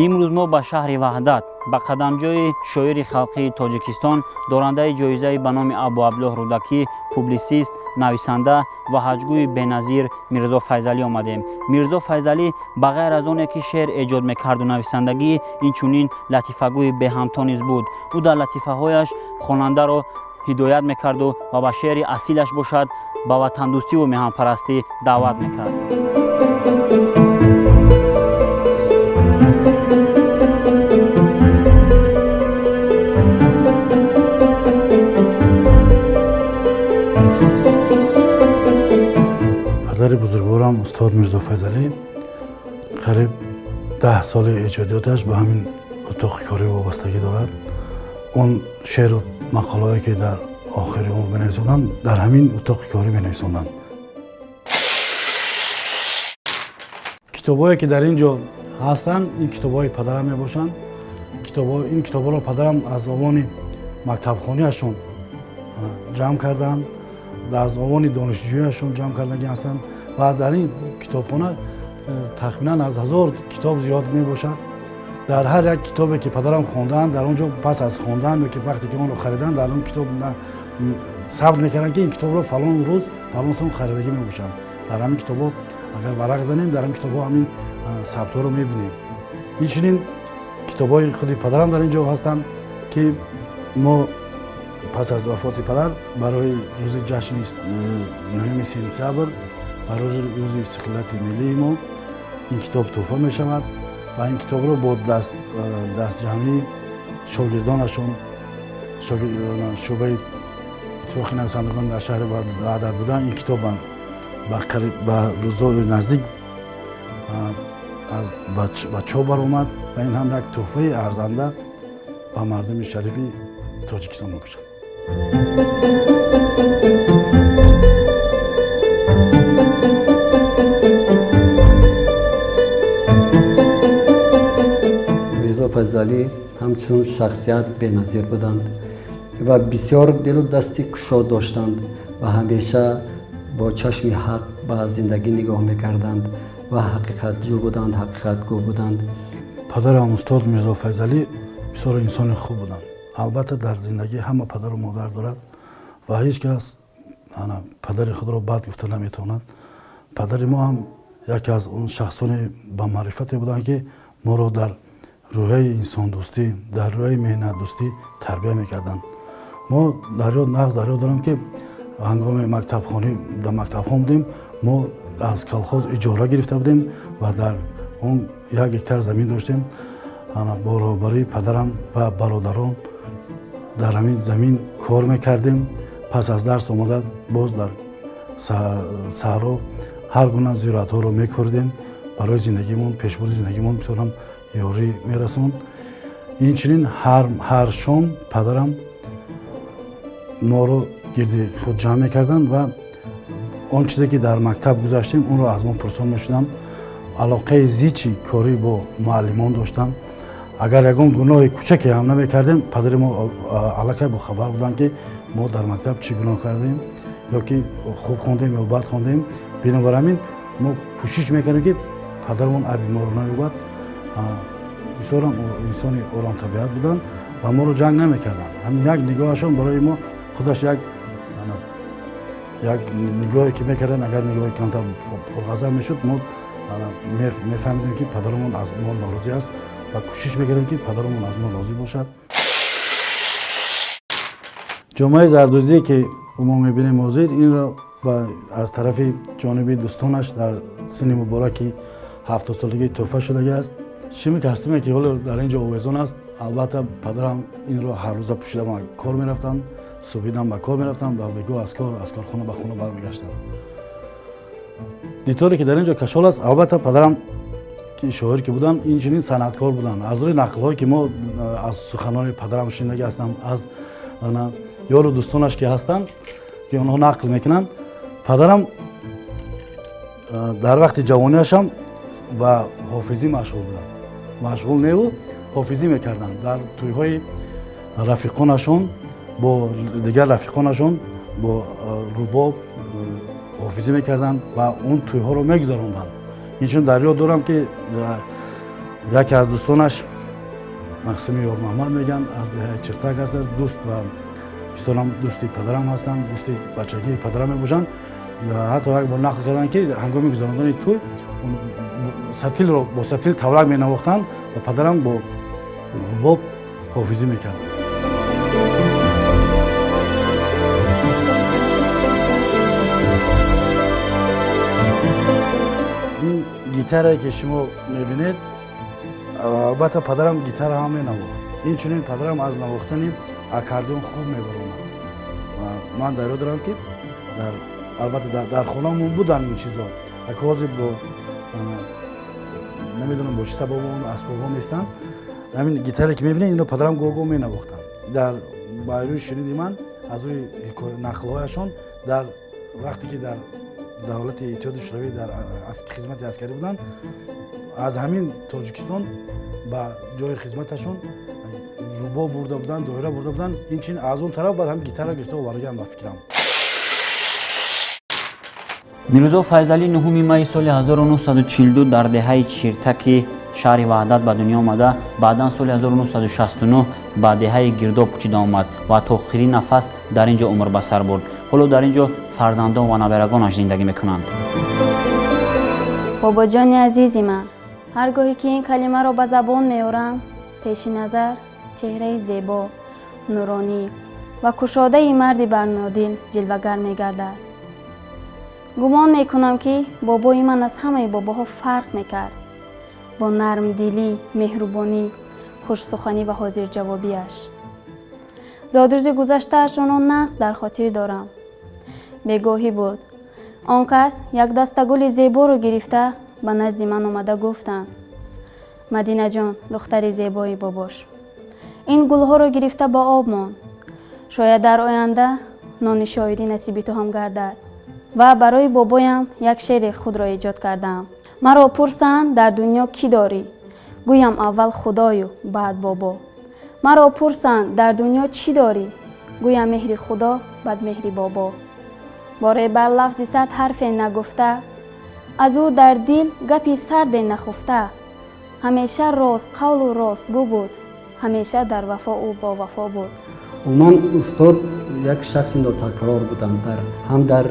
Имрӯз мо ба шаҳри Ваҳдат, ба қадамҷои шоири халқии Тоҷикистон, дорандаи ҷоизаи ба номи Абуабдуллоҳ Рӯдакӣ, публисист, нависанда ва ҳаҷгӯи беназир Мирзо Файзалӣ омадем. Мирзо Файзалӣ ба ғайр аз оне ки шеър эҷод мекарду нависандагӣ, инчунин латифагӯи беҳамто низ буд. Ӯ дар латифаҳояш хонандаро ҳидоят мекарду ва ба шеъри асилаш бошад ба ватандӯстиву меҳанпарастӣ даъват мекард. Падари бузургворам устод Мирзо Файзалӣ қариб 10 соли эҷодиёташ ба ҳамин утоқи корӣ вобастагӣ дорад. Он шеъру мақолаҳое ки дар охири умр менависонданд, дар ҳамин утоқи корӣ менависонданд. Китобҳое ки дар ин ҷо ҳастанд, ин китобҳои падарам мебошанд. Ин китобҳоро падарам аз овони мактабхониашон ҷамъ карданд, аз овони донишҷӯяшон ҷамъ кардагӣ ҳастанд ва дар ин китобхона тахминан аз 1000 китоб зиёд мебошад. Дар ҳар як китобе ки падарам хондаанд, дар он ҷо пас аз хондан ё ки вақте ки онро хариданд, дар он китоб сабт мекарданд ки ин китобро фалон рӯз фалон сон харидагӣ мебошанд. Дар ҳамин китобҳо агар варақ занем, дар ҳамин китобҳо ҳамин сабтҳоро мебинем. Инчунин китобҳои худи падарам дар ин ҷо ҳастанд ки мо пас аз вафоти падар барои рӯзи ҷашни 9 сентябр, барои рӯзи истиқлолияти миллии мо ин китоб тӯҳфа мешавад ва ин китобро бо дастҷамъии шогирдонашон, шӯъбаи иттифоқи нависандагон дар шаҳри Ваҳдат будан, ин китоб ба рӯзои наздик ба чоп баромад ва ин ҳам як тӯҳфаи арзанда ба мардуми шарифи Тоҷикистон мебошад. Мирзо Файзалӣ ҳамчун шахсият беназир буданд ва бисёр дилу дасти кушод доштанд ва ҳамеша бо чашми ҳақ ба зиндагӣ нигоҳ мекарданд ва ҳақиқатҷӯ буданд, ҳақиқатгӯ буданд. Падарам устод Мирзо Файзалӣ бисёр инсони хуб буданд. Албатта дар зиндагӣ ҳама падару модар дорад ва ҳеҷ кас падари худро бад гуфта наметавонад. Падари мо ҳам яке аз он шахсони ба маърифате буданд ки моро дар рӯҳияи инсондӯстӣ, дар рӯҳияи меҳнатдӯстӣ тарбия мекарданд. Мо дар ёд нағз дар ёд дорам ки ҳангоми мактабхонӣ дар мактабхон будем, мо аз колхоз иҷора гирифта будем ва дар он 1 гектар замин доштем. Бо роҳбарии падарам ва бародарон дар ҳамин замин кор мекардем. Пас аз дарс омада боз дар саҳро ҳар гуна зироатҳоро мекордем. Барои зиндагимон, пешбурди зиндагимон бисёрам ёрӣ мерасонд. Инчунин ҳар шом падарам моро гирди худ ҷамъ мекарданд ва он чизе ки дар мактаб гузаштем, онро аз мо пурсон мешуданд. Алоқаи зичи корӣ бо муаллимон доштанд. Агар ягон гуноҳи кӯчаке ҳам намекардем, падари мо аллакай бохабар буданд ки мо дар мактаб чӣ гуноҳ кардем ё ки хуб хондем ё бад хондем. Бинобар ҳамин мо кӯшиш мекардем ки падарамон айби моро наёбад. Бисёрам инсони оромтабиат буданд ва моро ҷанг намекарданд. Ҳамин як нигоҳашон барои мо худаш як нигоҳе ки мекарданд, агар нигоҳи камтар пурғазаб мешуд, мо мефаҳмидем ки падарамон аз мо норозӣ аст ва кӯшиш мекардем ки падарамон аз мо розӣ бошад. Ҷомаи зардӯзие ки мо мебинем ҳозир, инро аз тарафи ҷониби дӯстонаш дар синни мубораки 70-солагӣ тӯҳфа шудагиаст. Шими костюме ки ҳоло дар ин ҷо овезон аст, албатта падарам инро ҳар рӯза пӯшида ба кор мерафтанд, субҳидам ба кор мерафтанд ва бегоҳ аз корхона ба хона бармегаштанд. Диторе ки дар ин ҷо кашол аст, албатта падарам ки шоир ки буданд, инчунин санъаткор буданд. Аз рӯи нақлҳое ки мо аз суханони падарам шунидагӣ ҳастам, аз ёру дӯстонаш ки ҳастанд, ки онҳо нақл мекунанд, падарам дар вақти ҷавониашам ба ҳофизӣ машғул буданд. Машғул неву ҳофизӣ мекарданд. Дар тӯйҳои рафиқонашон бо дигар рафиқонашон бо рубоб ҳофизӣ мекарданд ва он тӯйҳоро мегузаронданд. Инчунин дар ёд дорам ки Яке аз дӯстонаш Мақсими Ёрмуҳаммад мегӯянд, аз деҳаи Чиртак аст, дӯст ва бисёрам дӯсти падарам ҳастанд, дӯсти бачагии падарам мебошанд. Ҳатто як бор нақл карданд, ки ҳангоми гузарондани тӯй сатилро бо сатил тавлак менавохтанд ва падарам бо рубоб ҳофизӣ мекарданд. Ин гитарае ки шумо мебинед, албатта падарам гитара ҳам менавохт. Инчунин падарам аз навохтани аккордеон хуб мебаромад. Ман дар ёд дорам, ки албатта дар хонамон буданд ин чизҳо. Ака ҳозир бо намедонам бо чӣ сабаб он асбобҳо нестанд. Ҳамин гитаре ки мебинед, инро падарам гоҳ-гоҳ менавохтанд. Дар байрӯи шуниди ман аз рӯи нақлҳояшон, дар вақте ки дар давлати Иттиҳоди Шӯравӣ дар хизмати аскарӣ буданд, аз ҳамин Тоҷикистон ба ҷои хизматашон рубоб бурда буданд, доира бурда буданд. Инчунин аз он тараф баъд ҳам гитара гирифта овардаанд, ба фикрам. Мирзо Файзалӣ 9 майи соли 1942 дар деҳаи Чиртаки шаҳри Ваҳдат ба дунё омада, баъдан соли 1969 ба деҳаи Гирдоб кӯчида омад ва то охирин нафас дар ин ҷо умр ба сар бурд. Ҳоло дар ин ҷо фарзандон ва наберагонаш зиндагӣ мекунанд. Бобоҷони азизи ман, ҳар гоҳе ки ин калимаро ба забон меорам, пеши назар чеҳраи зебо, нуронӣ ва кушодаи марди барнодил ҷилвагар мегардад. Гумон мекунам, ки бобои ман аз ҳамаи бобоҳо фарқ мекард бо нармдилӣ, меҳрубонӣ, хушсуханӣ ва ҳозирҷавобиаш. Зодрӯзи гузаштаашонро нағз дар хотир дорам. Бегоҳӣ буд. Он кас як дастагули зеборо гирифта ба назди ман омада гуфтанд: «Мадинаҷон, духтари зебои бобош, ин гулҳоро гирифта ба об мон. Шояд дар оянда нони шоирӣ насиби ту ҳам гардад». Ва барои бобоям як шеъри худро эҷод кардаам. Маро пурсанд, дар дунё кӣ дорӣ? Гӯям, аввал Худою, баъд бобо. Маро пурсанд, дар дунё чӣ дорӣ? Гӯям, меҳри Худо, баъд меҳри бобо. Боре бар лафзи сард ҳарфе нагуфта, аз ӯ дар дил гапи сарде нахуфта. Ҳамеша ростқавлу ростгӯ буд, ҳамеша дар вафо ӯ бовафо буд. Умуман, устод як шахси нотакрор буданд ҳам дар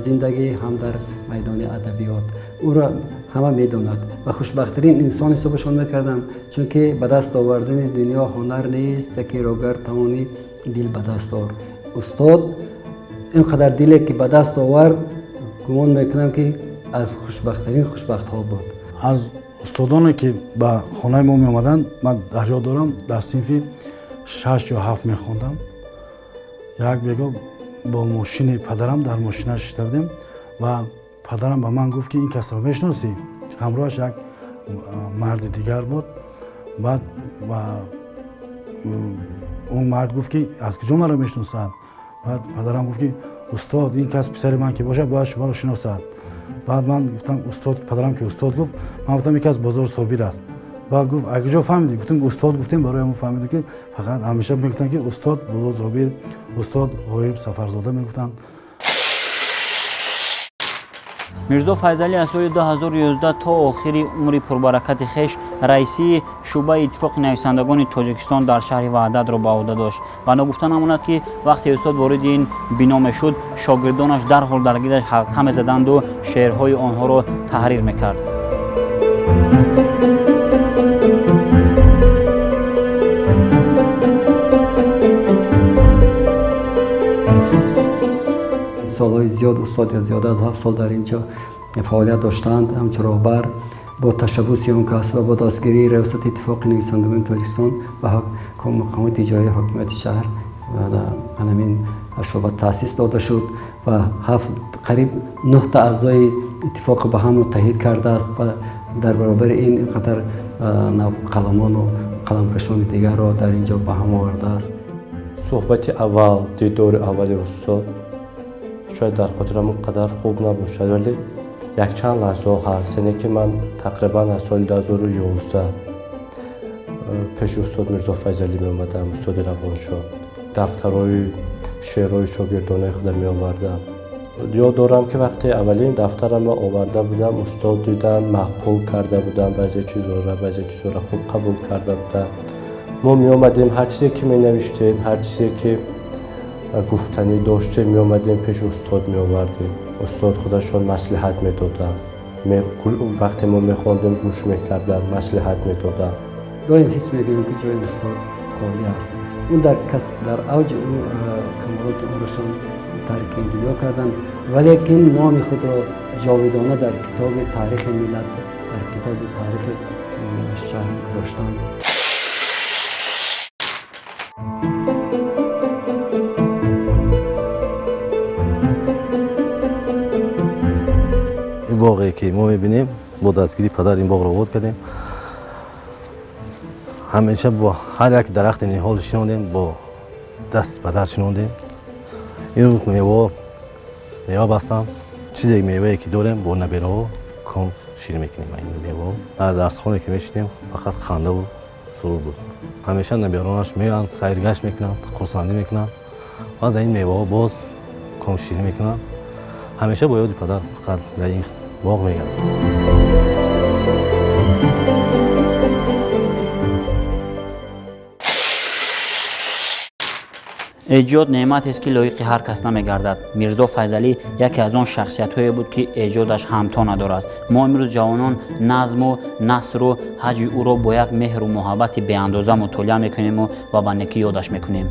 зиндагӣ, ҳам дар майдони адабиёт. Ӯро ҳама медонад ва хушбахттарин инсон ҳисобашон мекардам, чунки ба даст овардани дунё ҳунар нест, яке рогар тавони дил ба даст ор. Устод ин қадар диле ки ба даст овард, гумон мекунам, ки аз хушбахттарин хушбахтҳо буд. Аз устодоне ки ба хонаи мо меомаданд, ман дар ёд дорам, дар синфи 6 ё 7 мехондам. Як бего бо мошини падарам дар мошина шишта будем ва падарам ба ман гуфт, ки ин касро мешиносӣ? Ҳамроҳаш як марди дигар буд. Баъд он мард гуфт, ки аз куҷо маро мешиносад? Баъд падарам гуфт, ки устод, ин кас писари ман ки бошад, бояд шуморо шиносад. Баъд ман гуфтам, устод, падарам ки устод гуфт, ман гуфтам, ин кас Бозор Собир аст. Баъд гуфт, аз куҷо фаҳмидӣ? Гуфтем, устод гуфтем, барои ҳамон фаҳмидем, ки фақат ҳамеша мегуфтанд, ки устод Бозор Собир, устод Ғоиб Сафарзода мегуфтанд. Мирзо Файзалӣ аз соли 2011 то охири умри пурбаракати хеш раисии шӯъбаи Иттифоқи нависандагони Тоҷикистон дар шаҳри Ваҳдатро ба ӯҳда дошт. Ва ногуфта намонад, ки вақте устод вориди ин бино мешуд, шогирдонаш дарҳол дар гирдаш ҳалқа мезаданду шеърҳои онҳоро таҳрир мекард. Солҳои зиёд устод, зиёда аз 7 сол дар ин ҷо фаъолият доштанд ҳамчун роҳбар. Бо ташаббуси он кас ва бо дастгирии Раёсати Иттифоқи нависандагони Тоҷикистон ва мақомоти иҷроии ҳокимияти шаҳр ҳамин шӯъба таъсис дода шуд ва ҳафт, қариб нӯҳта аъзои иттифоқро ба ҳам муттаҳид кардааст ва дар баробари ин ин қадар қаламону қаламкашони дигарро дар ин ҷо ба ҳам овардааст. Суҳбати аввал, дидори аввали устод шояд дар хотирам он қадар хуб набошад, вале якчанд лаҳзаҳо ҳаст. Яъне ки ман тақрибан аз соли 2011 пеши устод Мирзо Файзалӣ меомадам, устоди равоншод. Дафтарҳои шеърҳои шогирдонаи худа меовардам. Ёд дорам, ки вақте аввалин дафтарамро оварда будам, устод дидан, маъқул карда будам баъзе чизҳоро, баъзе чизҳоро хуб қабул карда будам. Мо меомадем, ҳар чизе ки менавиштем, ҳар чизе ки гуфтанӣ доштем, меомадем пеши устод меовардем. Устод худашон маслиҳат медоданд. Вақте мо мехондем, гӯш мекарданд, маслиҳат медоданд. Доим ҳис мекунем, ки ҷои устод холӣ аст. Ӯ дар кас дар авҷи камолоти умрашон тарки дунё карданд, валекин номи худро ҷовидона дар китоби таърихи миллат, дар китоби таърихи шаҳр гузоштанд. Ин боғе ки мо мебинем, бо дастгирии падар ин боғро обод кардем. Ҳамеша бо ҳар як дарахти ниҳол шинондем, бо дасти падар шинондем. Ин мева мева бастанд. Чизе мевае ки дорем, бо набераҳо ком шир мекунем. Ин меваҳо дар дарсхоне ки мешинем, фақат хандаву сурур буд. Ҳамеша наберонаш меоянд, сайргашт мекунанд, хурсандӣ мекунанд ва аз ин меваҳо боз ком ширӣ мекунанд. Ҳамеша бо ёди падар фақат дар ин боғ мегарданд. Эҷод неъматест, ки лоиқи ҳар кас намегардад. Мирзо Файзалӣ яке аз он шахсиятҳое буд, ки эҷодаш ҳамто надорад. Мо имрӯз ҷавонон назму насру ҳаҷви ӯро бо як меҳру муҳаббати беандоза мутолиа мекунему ва ба некӣ ёдаш мекунем.